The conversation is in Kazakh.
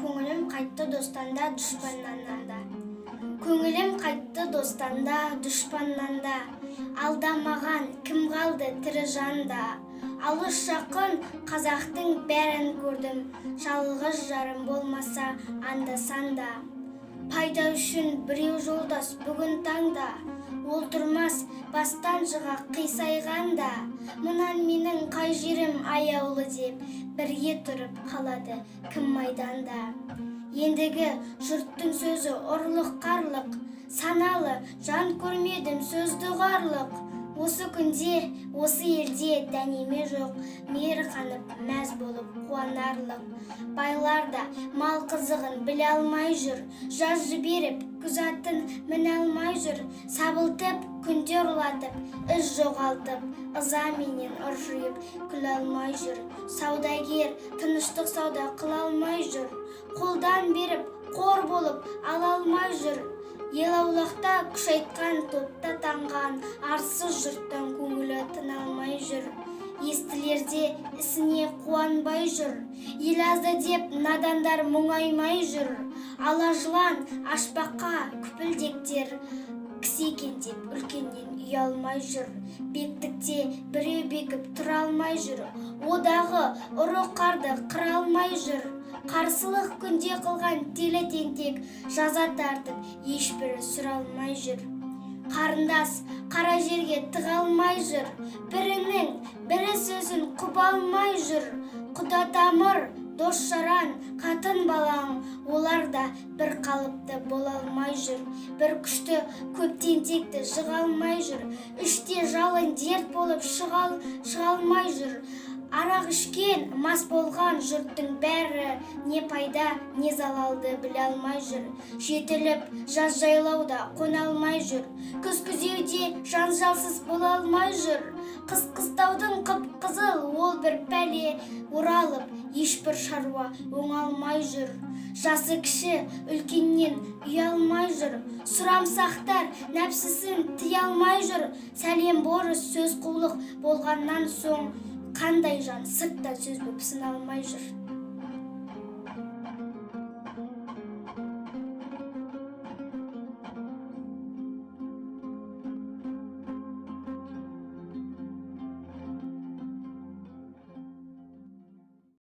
Көңілім қайтты достан да, дұшпаннан да. Көңілім қайтты достан да, дұшпаннан да. Алдамаған кім қалды тірі жанда? Алыс жақын қазақтың бәрін көрдім, жалғыз жарым болмаса анда санда. Пайда үшін біреу жолдас бүгін таңда, ол тұрмас бастан жыға қисайғанда. Мұнан менің қай жерім аяулы деп, бірге тұрып қалады кім майданда. Ендігі жұрттың сөзі ұрлық қарлық, саналы жан көрмедім сөзді ұғарлық. Осы күнде, осы елде дәнеме жоқ, мейір қанып, мәз болып қуанарлық. Байлар да мал қызығын біле алмай жүр, жаз жіберіп, күз атын міне алмай жүр. Сабылтып, күнде ұрлатып, із жоғалтып, ыза менен ыржиып күле алмай жүр. Саудагер тыныштық сауда қыла алмай жүр, қолдан беріп, қор болып ала алмай жүр. Ел аулақта күшайтқан топта таңған, арсыз жұрттан көңілі тына алмай жүр. Естілерде ісіне қуанбай жүр, ел азды деп надандар мұңаймай жүр. Ала жылан ашпаққа күпілдектер кісі екен деп үлкеннен ұялмай жүр. Бектікте біреу бекіп тұра алмай жүр, одағы ұры қарды қыра алмай жүр. Қарсылық күнде қылған телі тентек, жаза тартып ешбірі сүре алмай жүр. Қарындас қара жерге тыға алмай жүр, бірінің бірі сөзін құба алмай жүр. Құда тамыр, дос жаран, қатын балаң, олар да бір қалыпты бола алмай жүр. Бір күшті көп тентекті жыға алмай жүр, іште жалын дерт болып шыға алмай жүр. Арақ ішкен, мас болған жұрттың бәрі не пайда, не залалды біле алмай жүр. Жетіліп, жаз жайлауда қона алмай жүр, күз күзеуде жанжалсыз бола алмай жүр. Қыс қыстаудың қып-қызыл ол бір пәле оралып, ешбір шаруа оңалмай жүр. Жасы кіші үлкеннен ұялмай жүр, сұрамсақтар нәпсісін тыя алмай жүр. Сәлем борыс, сөз қулық болғаннан соң, қандай жан сырттан сөз боп сыналмай жүр?